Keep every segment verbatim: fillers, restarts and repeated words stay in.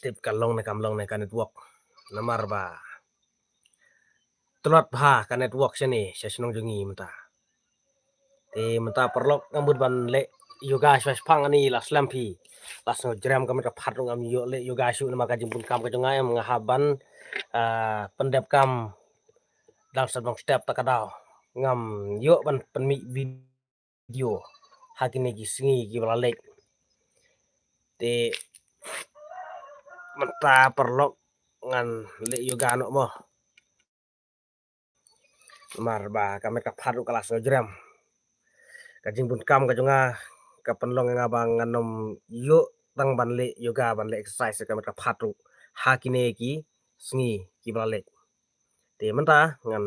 tip ka long ne kam long ne ka network. Namar ba tlot bha ka network shane sha shnong jong ngi mynta. Te mynta paralok ngam mut ban leh yoga shwa shpang ani la slem phi. La sngewjrem ka met ka phat ruh ngam ïoh leh yoga shuh namar ka jingpun kam ka jong nga em nga hap ban, ah, pyndep kam dang step dang step ta ka daw. Ngam ïoh ban pynmih video ha kine ki sngi kiba la leit. Te mynta paralok ngan leh yoga noh mo. Namar ba ka met ka phat ruh ka la sngewjrem. Ka jingbun kam ka jong nga ka pynlong ïa nga ba ngan ym ïoh tang ban leh yoga ban leh exercise ka met ka phat ruh ha kine ki sngi kiba la leit. Te mynta ngan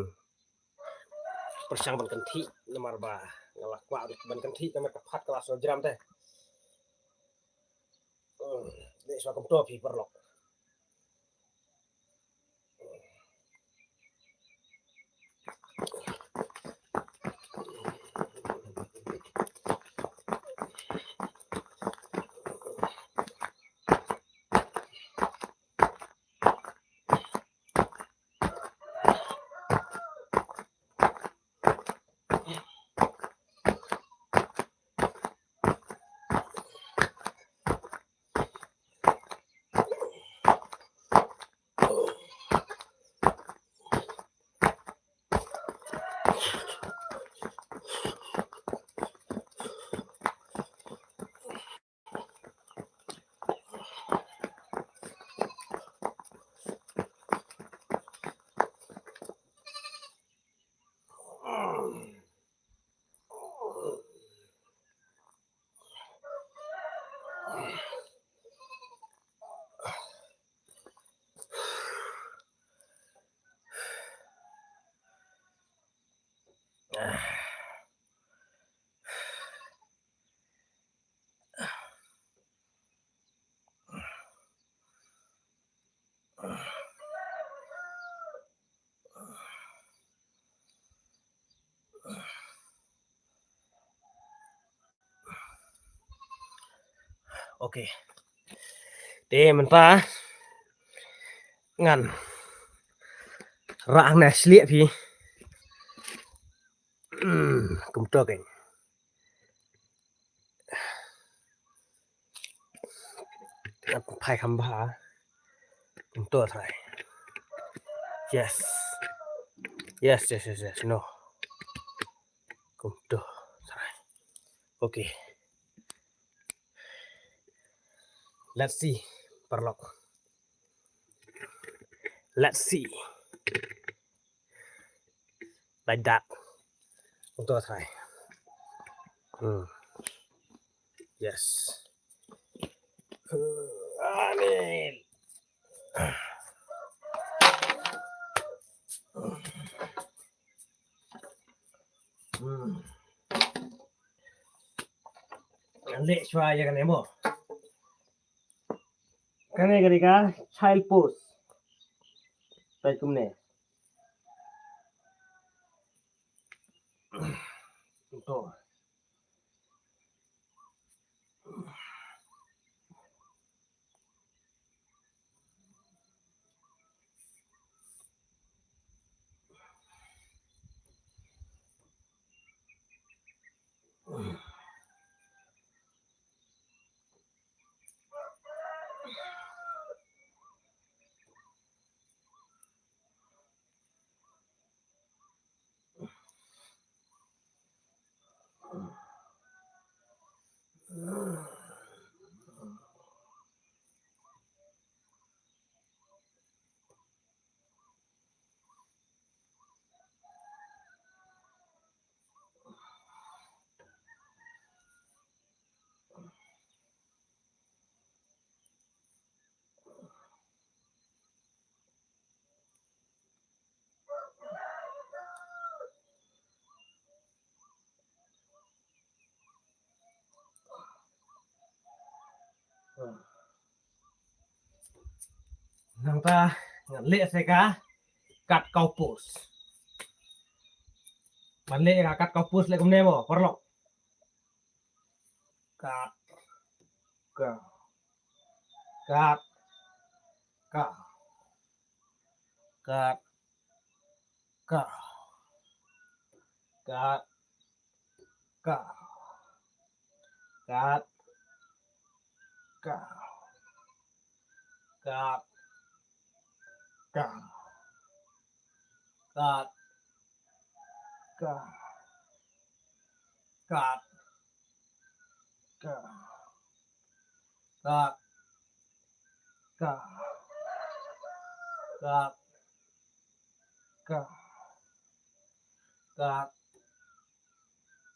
pyrshang ban kynthih namar ba nga la kwah ban kynthih ka met ka phat ka la sngewjrem te. Hmm, leh shuwa kumto phi paralok. Okay. Te mynta ngan rah na sliek phi. Hmm, kumto kein. Ngan phai kham bha. Kumto trai. Yes. Yes, yes, yes, yes. No. Kumto trai. Okay. Let's see, paralok. Let's see. Like that. Untuk try. Hmm. Yes. Amin. Hmm. Leh shuwa ïa kane mo. Kane ka dei ka child pose. Peit kumne. To. Nangta ngan leh sa ka kat cow pose. Ban leh ka kat cow pose leh kumne mo, paralok. Kat, cow. Kat, Ka. Kat. Ka. Kat. Ka. Kat. Ka. Kat. Ka. Kat. Ka. Kat. Ka. Kat. Ka. Kat. Ka. Kat. Ka. Kat.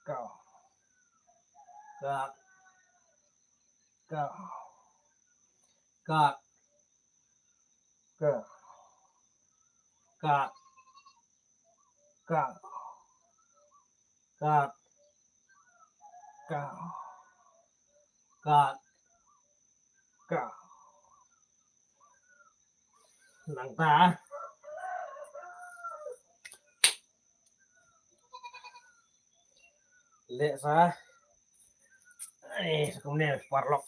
Ka. Kat. Ka. Kat. Ka. Kat. Ka. Kat. Ka. Nangta. Leh sa. Ai, sa kumne paralok.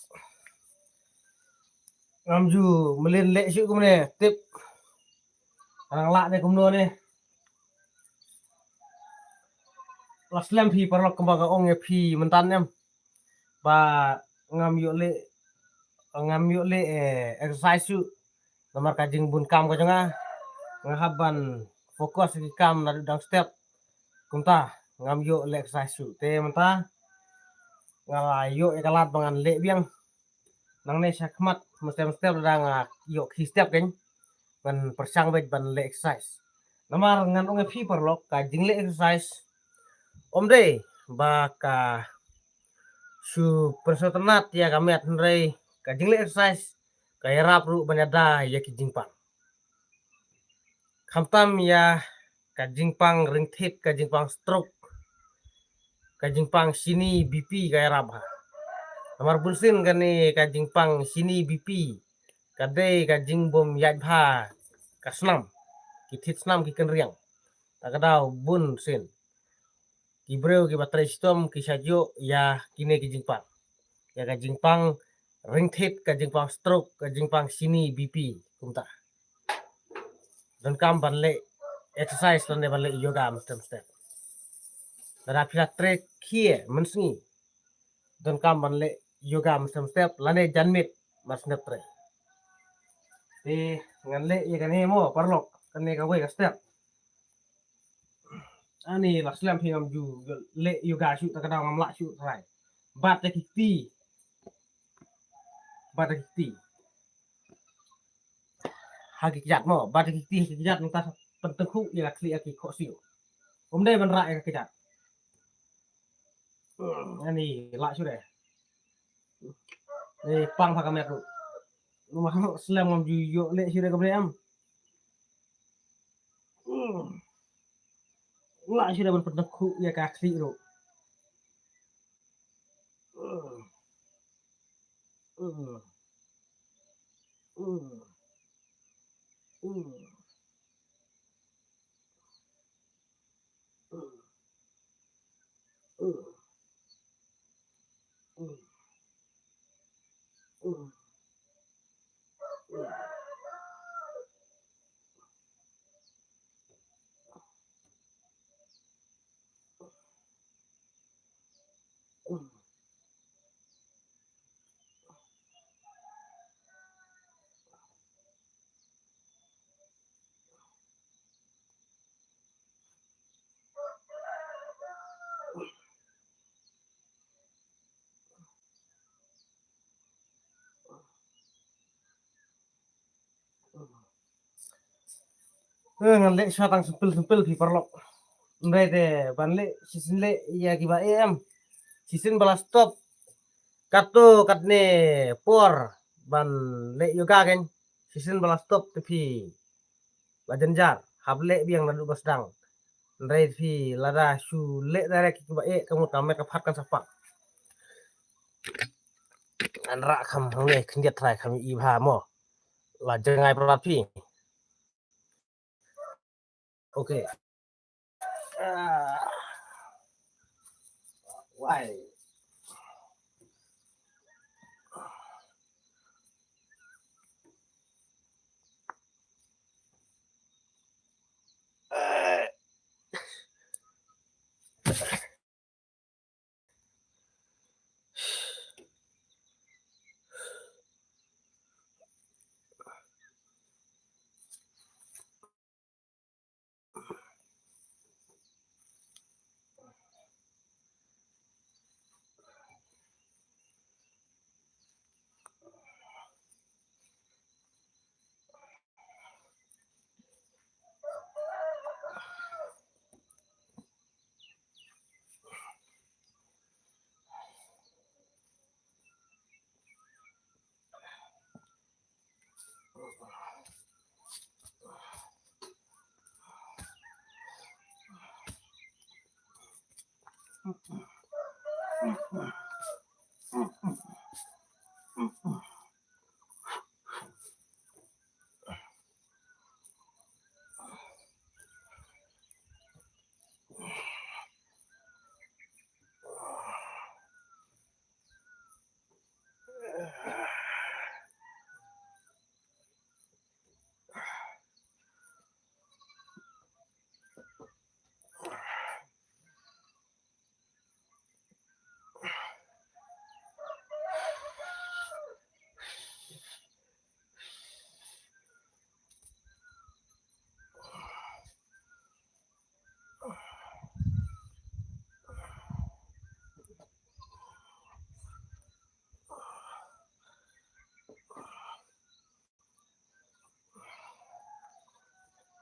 Ngam ju mlien leh shuh kumne, tip. Nang lah ne kumno ne. La slem phi paralok kumba nga ong ïa phi mynta em. Ba ngam ïoh leh, ngam ïoh leh, eh, exercise shuh. Namar ka jingbun kam ka jong nga, nga hap ban focus ïa ki kam naduh dang step. Kumta ngam ïoh leh exercise shuh. Te mynta nga la ïoh ïa ka lad ba ngan leh biang. Nangne sha khmat mynstep mynstep lada nga ïoh khie step kein, ngan pyrshang beit ban leh exercise. Namar ngan ong ïa phi paralok, ka jingleh exercise ym dei ba ka shu pynsngewtynnat ïa ka met, hynrei ka jingleh exercise ka ïarap ruh ban ïada ïa ki jingpang. Khamtam ïa ka jingpang ryngthied, ka jingpang stroke, ka jingpang shini, B P ka ïarap ha. Namar bunsien kane ka jingpang shini, B P ka dei ka jingbym ïaid bha ka snam, ki thied snam ki kynriang. Ta ka daw bunsien ki briew kiba trei shitom ki shu ïoh ïa kine ki jingpang. Ïa ka jingpang ryngthied, ka jingpang stroke, ka jingpang shini, B P, kumta. Donkam ban leh exercise lane ban leh yoga mynstep mynstep. Lada phi la trei khie mynsngi, donkam ban leh yoga mynstep mynstep lane janmiet mar shu dep trei. Te ngan leh ïa kane mo paralok, kane kawei ka step. Ani la slem phi, ngam ju leh yoga shuh, ta ka daw ngam lah shuh trai. Bat ïa ki kti. Bat ïa ki kti ha ki kjat mo, bat ïa ki kti ha ki kjat, nangta pyntyngkhuh ïa ka khlieh ha ki khohsiew. Ym dei ban rah ïa ka kjat. Hmm, ani lah shuh de. Ni pang ha ka met ruh. Namar slem ngam ju ïoh leh shuh de kumne em. Hmm. Lah shuh de ban pyntyngkhuh ïa ka khlieh ruh. Hmm. Hmm. Hmm. Hmm. Eh, ngan leh shuwa tang simple simple phi paralok. Ym dei te ban leh shisien leh ïa kiba eh em. Shisien ba la stop katto katne por ban leh yoga kein. Shisien ba la stop te phi ba jynjar, hap leh biang naduh ba sdang. Hynrei phi lada shu leh direct kiba eh, ka mut ka met ka phad kan sa pang. Ngan rah kham hangne khyndiat trai kham i bha mo. La jngai palat phi. Okay. Ah. Wai.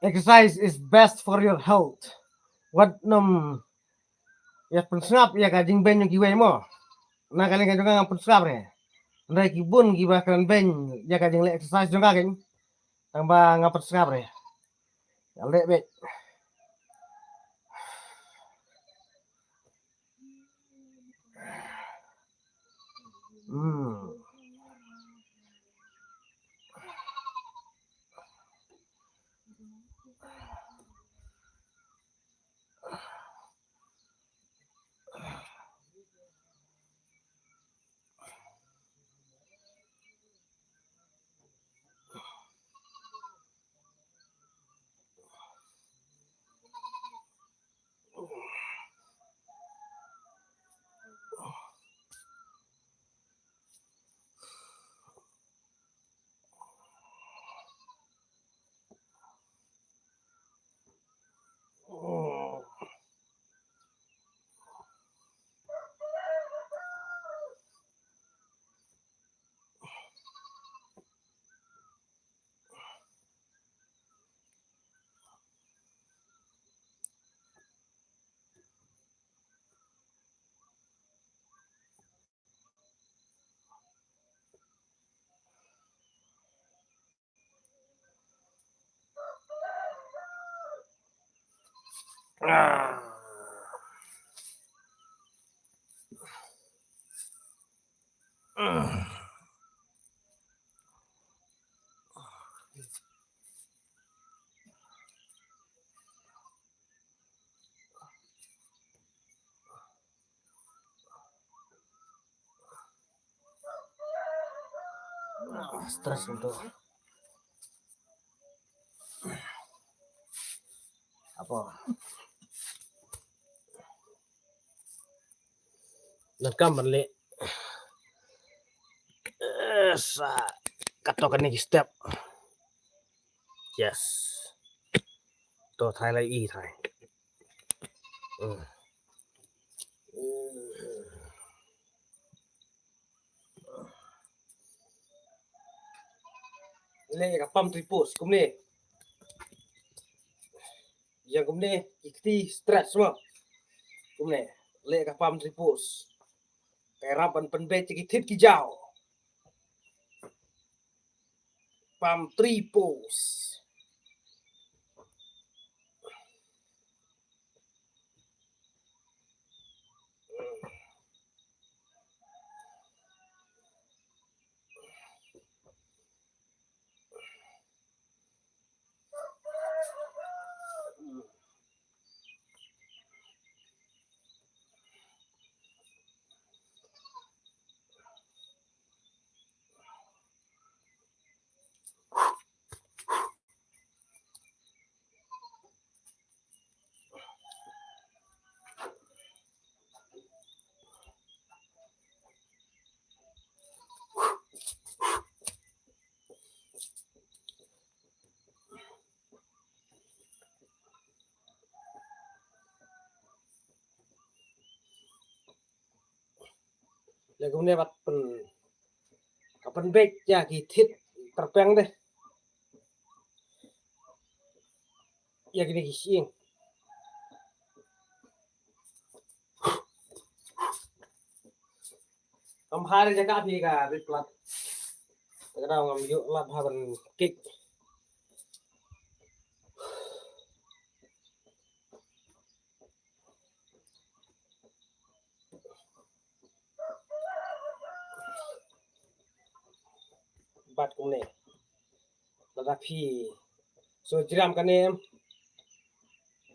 Exercise is best for your health. Wat nym ïa pynsngap ïa ka jingbeiñ jong kiwei mo. Na ka liang ka jong nga ngam pynsngap re. Hynrei ki bun kiba kren beiñ ïa ka jingleh exercise jong nga kein. Tang ba ngam pynsngap re. Nga leh beit. Hmm. Stress untuk apa? Nangkam ban leh. Eh, sa kato kane ki step. Yes. To thai la i thai. Hmm. Leh ka palm three pose kumne. Ïa kumne ki kti stretch mo. Kumne leh ka palm three pose. Ka ïarap ban pynbeit ki thit ki jaw. Palm three pose. Leh kumne bad pyn, ka pynbeit ïa ki thied tyrpeng de. Ïa kine ki shyieng. Kam bha re jaka phi ka rit plat. Ka daw ngam ïoh lap ha ban kik. Bad kumne. Lada phi so jram kane em.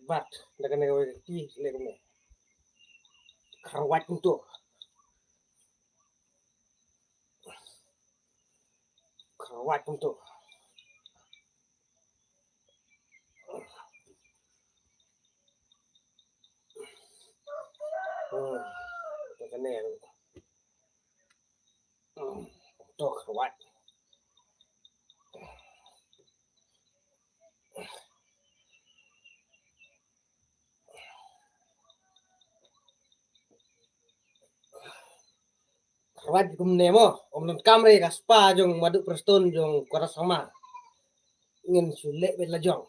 Bad da kane kawei ki leh kumne. Kharwat kumto. Kharwat kumto. Hmm. Da kane. Hmm. To kharwat. Kharwat kumne mo, ym donkam re ka spa jong Madu Prestone jong Kwara Sangma. Ngin shu leh beit la jong.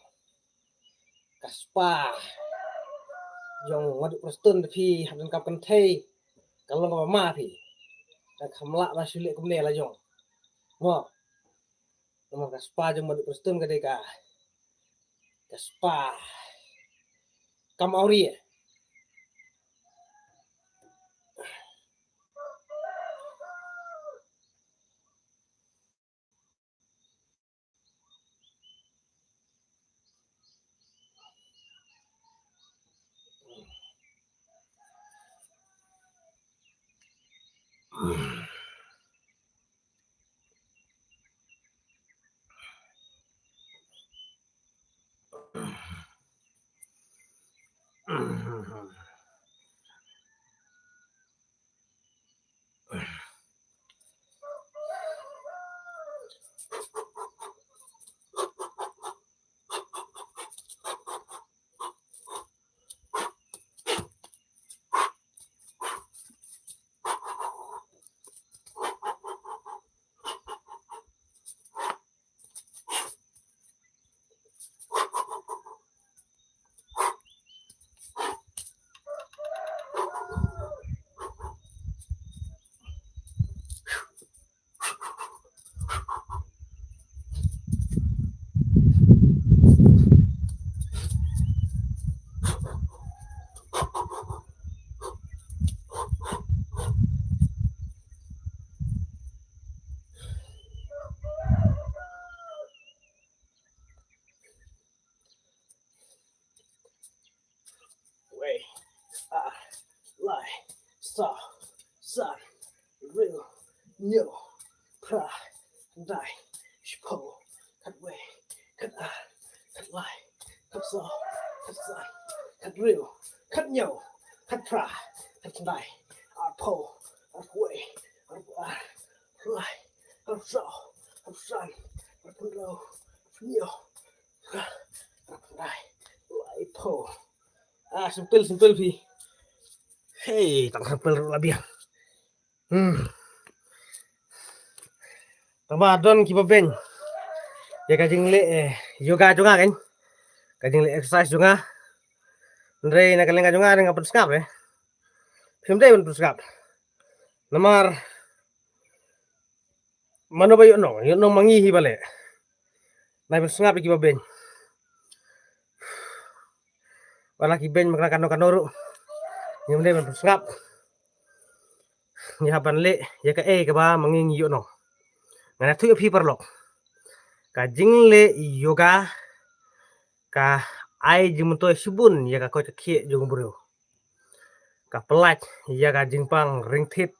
Ka spa jong Madu Prestone phi hap donkam kynthei. Ka long kaba ma phi. Ka kham lah ba shu leh kumne la jong. Mo. Namar ka spa jong Madu Prestone ka dei ka, ka spa kam awria. Wei, ar, lai, saw, san, hynriew, hynñiew, phra, khyndai, shiphew, khatwei, khatar, khatlai, khatsaw, khatsan, khathynriew, khathynñiew, khatphra, khatkhyndai, arphew, arphew wei, arphew ar, arphew lai, arphew saw, arphew san, arphew hynriew, arphew hynñiew, arphew khyndai, laiphew. Ah, simple, simple phi. Hei, tang simple ruh la biang. Hmm. Tangba don kiba beiñ ïa ka jingleh, eh, yoga jong nga kan. Ka jingleh exercise jong nga. Hynrei na ka liang ka jong nga nga pynsngap, eh. Phim dei ban pynsngap. Namar mano ba ïohnong, ïohnong ma ngi hi ba leh. Nai pynsngap ïa kiba beiñ. Wat la ki beiñ ma kano kano ruh. Ngim dei ban pynsngap. Ngi hap ban leh ïa kaei kaba ma ngi ngi ïohnong. Ngan ïathuh ïa phi paralok. Ka jingleh yoga ka ai jingmyntoi shibun ïa ka koit ka khiah jong u briew. Ka pyllait ïa ka jingpang ringthit,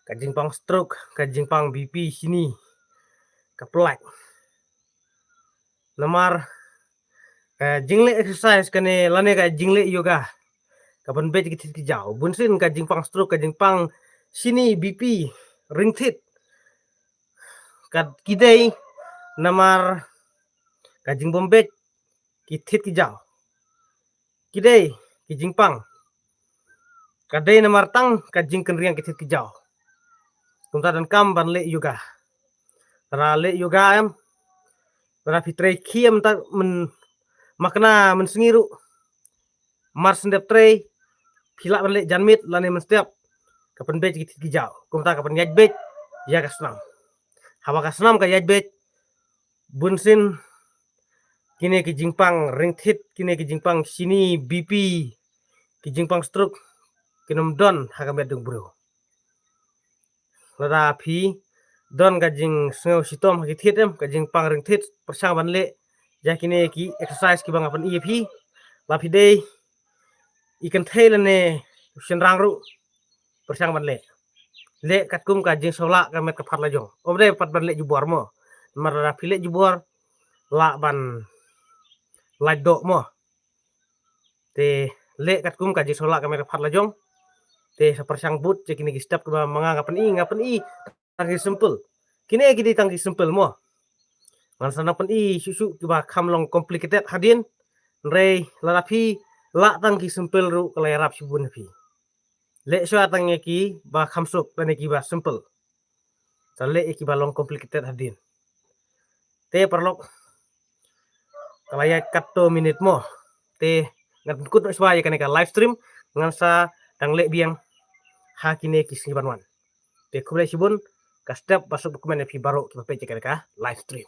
ka jingpang stroke, ka jingpang B P shini. Ka pyllait. Namar, eh, jingleh exercise kane lane ka jingleh yoga ka ban beit ki thied ki jaw. Bunsien ka jingpang stroke, ka jingpang shini, B P, ringthit. Ka ki dei namar ka jingbym beit ki thied ki jaw. Ki dei ki jingpang. Ka dei namar tang ka jingkynriang ki thied ki jaw. Kumta donkam ban leh yoga. Lada leh yoga em, lada phi trei khie mynta mynmakna mynsngi ruh, mar shen dep trei phi lah ban leh janmiet lane mynstep, ka pynbeit ki thied ki jaw. Kumta ka pynïaid beit ïa ka snam. Haba ka snam ka ïaid beit, bunsien kine ki jingpang ryngthied, kine ki jingpang shini, B P, ki jingpang stroke kin ym don ha ka met jong u briew. Lada phi don ka jingsngew shitom ha ki thied em, ka jingpang ryngthied, pyrshang ban leh ïa kine ki exercise kiba nga pyni ïa phi. Lada phi dei i kynthei lane u shynrang ruh, pyrshang ban leh. Leh katkum ka jingsngewlah ka met ka phad la jong. Ym dei pat ban leh jubor mo. Namar lada phi leh jubor, lah ban lait doh mo. Te leh katkum ka jingsngewlah ka met ka phad la jong. Te sa pyrshang bud ïa kine ki step kiba ma nga nga pyni, nga pyni tang ki simple. Kine ki dei tang ki simple mo. Ngan sa nang pyni shuh shuh kiba kham long complicated hadien. Hynrei lada phi lah tang ki simple ruh ka la ïarap shibun ïa phi. Leh shuwa tang ïa kiba kham suk lane kiba simple. Sa leh ïa kiba long complicated hadien. Te paralok, ka la ïaid katto minit mo. Te ngan pynkut noh shuwa ïa kane ka live stream, ngan sa dang leh biang ha kine ki sngi ban wan. Te khublei shibun, ka step ba suk ba kmen ïa phi baroh kiba peit ïa kane ka live stream.